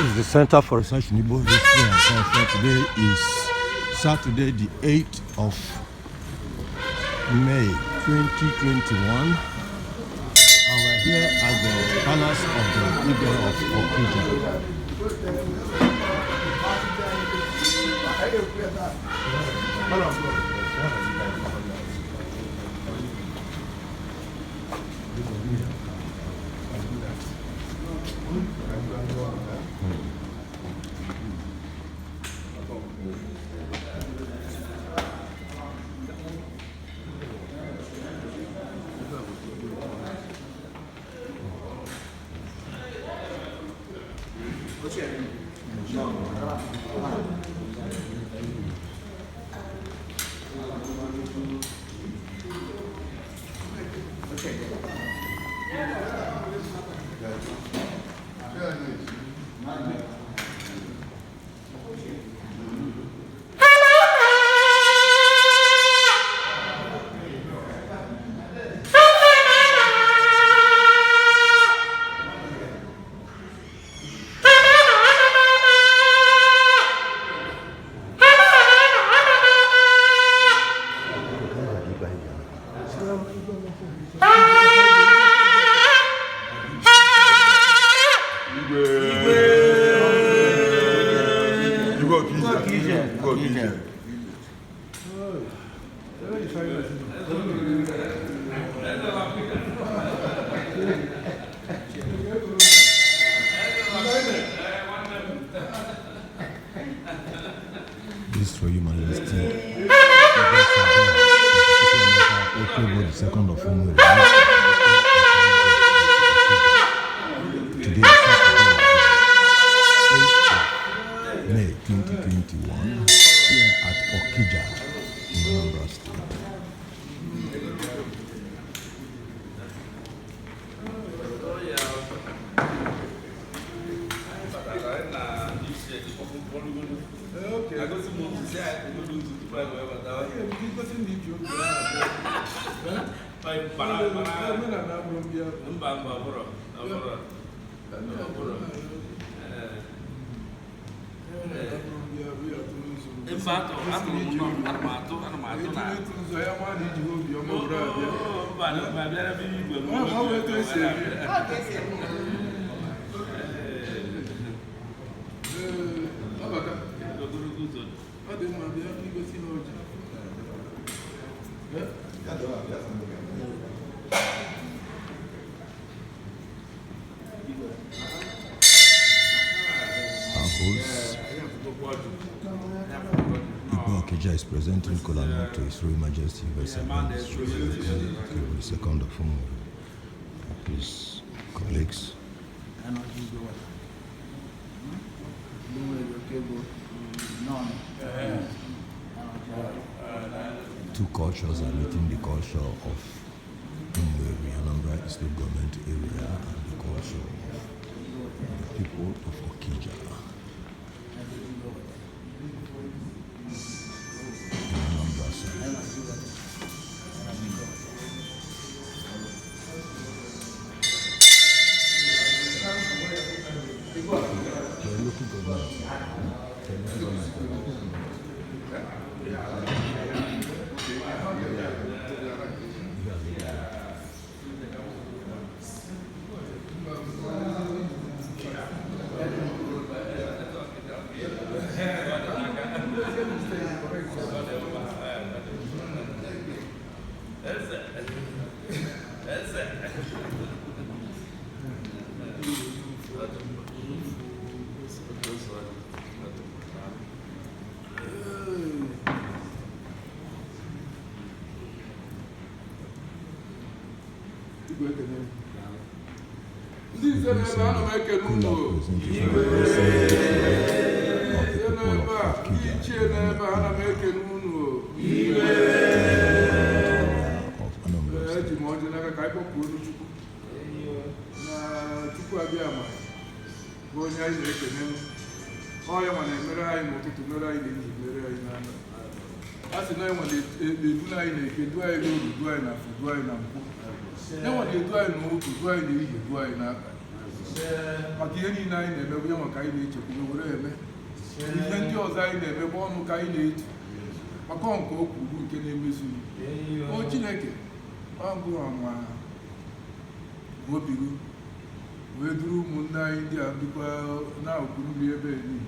Is the Center for Research in Igbo History and Culture. Today is Saturday, the 8th of May 2021. And we're here at the Palace of the Igwe of Okija. Igwe Okija. Igwe Okija. This for you, Majesty. Okebo the second of Umueri. Today is Saturday, 8th of May 2021, here at Okija in Anambra State. Mba, mba, ọ bụrụ, ọ bụrụ, ọ bụrụ. Mba, atụ, atụrụ m nọ, ana m atụ, ana m atụ na. Oo, mba, mba, bịara bịa igwe m. Ọ bụ etu esi eme. Ogologo ụzọ. Ọ dị mma, bịa igosi ha ọjị. Our host, Igwe Okija, is presenting kola nut to His Royal Majesty Okebo the second of Umueri. His colleagues. Two cultures are meeting: the culture of Umueri, Anambra State Government Area, and the culture of the people of Okija in Anambra State. The local government. The local government. Eze. Eze. Igwe, ekene m. Ndị nze na ebe ana m ekene Kola unu. presentation of blessing of the Ndị people n'ebe of a, ndị Okija ichie n'ebe a, ana m ekene unu. of Anambra Ee, eji State. m ọjị n'aka ka anyị kpọpụ olu Chukwu na Chukwu abịa ma bụ onye anyị na-ekene. Ọ ya nwa na-emere anyị n'ụtụtụ, mere anyị n'ehihie, mere anyị n'abalị. A sị na enwe na-edu anyị na-eke, du anyị n'oru, du anyị na afọ, du anyị na nkwụ. Enwe na-edu anyị n'ụtụtụ, du anyị n'ehihie, du anyị n'abalị. Maka ihe niile anyị na-emebu ya maka anyị na-echekwube were eme ihe ndị ọzọ anyị na-emebe ọnụ ka anyị na-etu maka ọ nke o kwuru nke na-emezughị. O Chineke, ọ bụ ọnwa obi gị wee duru ụmụnne anyị ndị a bikwa n'akụkụ mmiri ebe niile,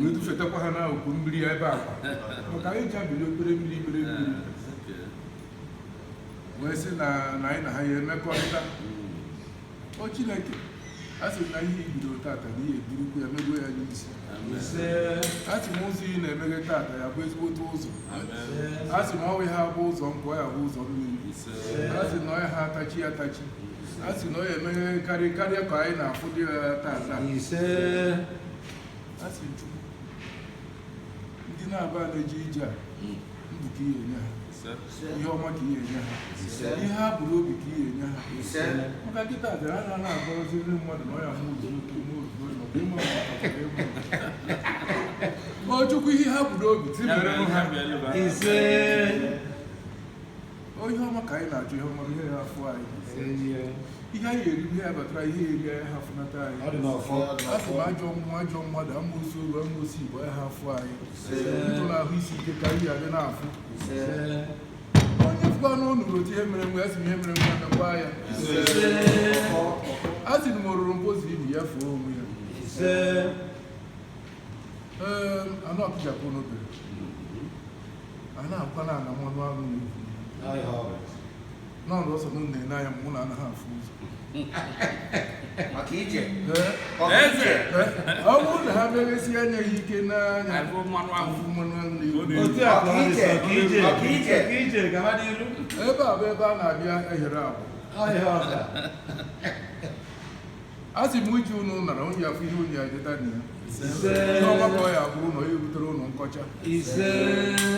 wee dufetakwa ha n'akụkụ mmiri ebe akwa, maka anyị ji abili okpere mmiri ikpere mmiri wee sị na na anyị na ha ya emekọrịta. O Chineke, a sị m na ihe i bidoro tata na ihe ebirukwu ya megwo ya n'isi. A sị m ụzọ ị na-emeghe tata ya bụ ezigbote ụzọ. A sị m ọnwụ ha bụ ụzọ nkụ ya bụ ụzọ mmiri. A sị na ọ ya ha atachi atachi. A sị na ọ ya emeghe karịa ka anyị na-afụ dị ya tata. A sị m Chukwu, ndị na-aba na-eje ije a, ndụ ka ihe enye ha, ihe ọma ka ihe enye ha, ihe ha buru obi ka ihe enye ha. Maka nkịta bịara a na-agọziri mmadụ na ọ ya mụ ụzọ oke mụ ụzọ oyi, maọbụ ịma mma. O Chukwu, ihe ha buru obi tibere ha. O ihe ọma ka anyị na-achọ, ihe ọma, ihe ya afọ anyị, ihe anyị eri, ihe ya batara, ihe eri anyị ha fụnata anyị. A sị m ajọ mmụọ, ajọ mmadụ, amoosu oru, amoosu igbo ya ha afụ anyị. Ndụ na ahụ isi ike ka anyị abịa na-afụ. Onye fụkwa n'ụlọ otu ihe mere nwe, a sị m ihe mere nwe emekwa ya. A sị m oruru mpozi ibi ya fuo onwe ya. Ee, anụ ọkịjakwa n'obere a na-akwa na ana mmanụ aṅụ na-evu n'ọnụ ọsọ m na-ene anya mụ na anaghị afụ ụzọ. Maka ije. Ee, Eze. ee, ọ bụrụ na ha meghesi anya ya ike n'anya Afụ mmanụ aṅụ. afụ mmanụ aṅụ na-evu. Otu a ka ọ dị sọ ka ije. Maka ije. Ka ije gaba n'iru. Ebe a bụ ebe a na-abịa ehere agwa. Ọhịa ọza. A sị m uche unu nara onye afọ ihe unu ya jeta na ya. Ise. Ihe ọgbakọ ya bụrụ na onye butere ụnụ nkọcha. Ise.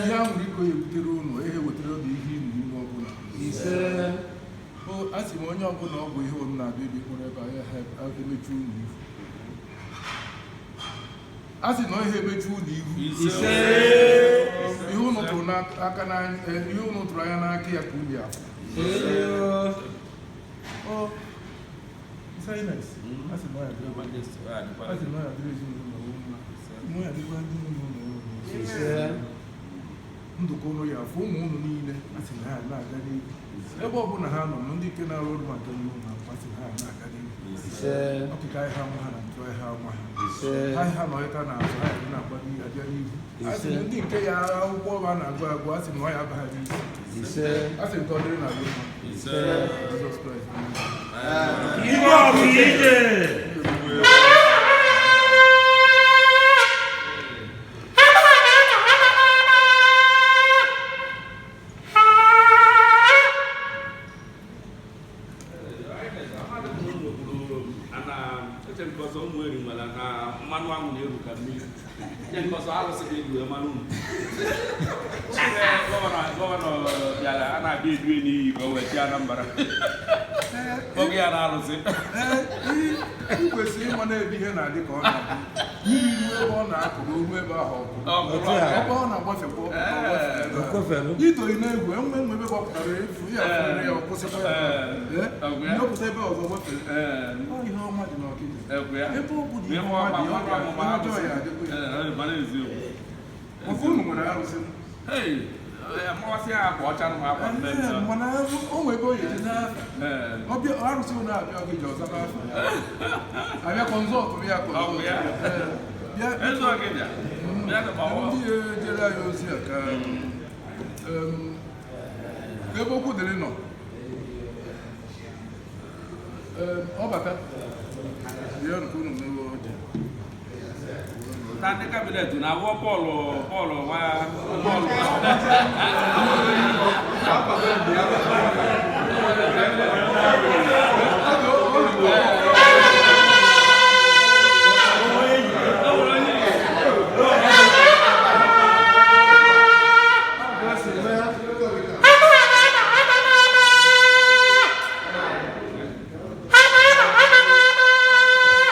Ihe ahụrụ iko ya ebutere ụnụ ihe wetara ụnụ ihe inu ime ọbụla. Ise. O a sị m onye ọbụla ọ bụ ihe unu na-abịa ebe kpọrọ ebe a ya ha emechu unu ihu. A sị na ihe emechu unu ihu. Ise. Ihe unu tụrụ n'aka n'anya, ihe unu tụrụ anya n'aka ya ka unu ya afụ. O Sinus, a sị na ọ ya dịrị, a sị na ọ ya dịrị ezinụlọ mma. Na ọ ya dịrịkwa ndị niile ụlọ ya. Ise. Ndụkọ ụnụ ya afụ ụmụ ụnụ niile, a sị na ha na-aga n'ihu ebe ọ bụla ha nọ, ma ndị nke na-arụ ọrụ maka n'ihu na a sị na ha na-aga n'ihu. Ise. Ọkịka ahịa nwa ha na ntụ ahịa nwa ha. Ise. Ahịa nọ ịta na azụ ha ya na-agbado ihe abịa n'ihu. A sị na ndị nke ya akwụkwọ ọba na-agụ agụ, a sị na ọ ya abaghị n'isi. Ise. A sị nke ọ dịrị na gị mma. Jizọs Kraịst. Igwe ọkụ ije. Eche nke ọzọ ụmụ eri nwere na mmanụ anwụ na-eru ka mmiri. Eche nke ọzọ alụsị ga-edu mmanụ unu. Gọvanọ bịara a na-abịa edue n'iyi ka o wee chi Anambra. Oge ya na-alụsị. Ee, ị kwesịrị ịma na-ebe ihe na-adị ka ọ na-adị. Mmiri ruo ebe ọ na-akụ, na oru ebe ahụ ọkụ. Ọ Otu a. Ebe ọ na-agbafekwa ọkụ, ọ gbafere ebe ahụ. Okwefelu. Itoyi na-egwu enwe enwe ebe gbapụtara efu ya fere ya, ọ kwụsịkwa ya. Ee. Ee, ndọpụta ebe ọzọ gbafere. Ee, Ọ ihe ọma dị n'Ọkịja. ekwe ya. Ebe ọ bụ na ihe ọma dị, ọ ga- ihe ọjọọ ya adịkwa ya. Ee, mana eziokwu. Maka unu nwere arụsị. Hey, amasị ya akwa ọcha na akwa Ee, mmemme. mana o nwere ebe o yi eje n'afa. Ee. Ọbịa arụsị unu abịa Ọkịja ọzọ n'afọ ya. Abịa kọnzọtụ ya, Ọ bụ kọnzọtụ ya. ya. Ee, bịa. Eze Ọkịja. Bịa n'ụkpọrọ. Ndị ejere anyị ozi a ka ebe okwu dịrị nọ. Ọ bata bịa nke unu mewe ọjị. Ta ndị cabinet na-awọ Pọl Pọl nwa Pọl.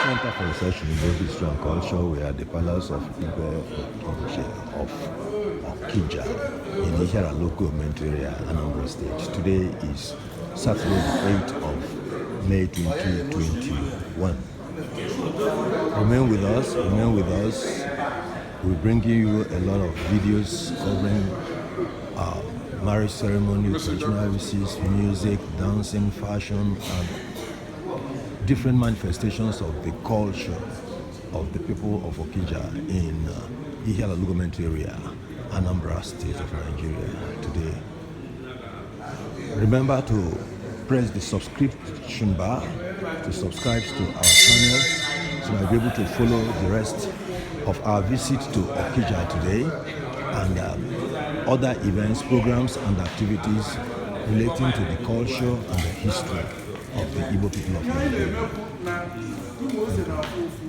Center for Research in Igbo History and Culture. We are at the Palace of Igwe Oche of Okija in Ihiala local government area, Anambra State. Today is Saturday, the 8th of May 2021. Remain with us, remain with us. We're bringing you a lot of videos covering marriage ceremony, traditional services, music, dancing, fashion, and different manifestations of the culture of the people of Okija in Ihiala Government Area, Anambra State of Nigeria today. Remember to press the subscription bar to subscribe to our channel so that you'll be able to follow the rest of our visit to Okija today and other events, programs, and activities relating to the culture and the history of the Igbo people of Ihe anyị Nigeria. na-emekwu na ụmụ ose na-afụ ụfụ.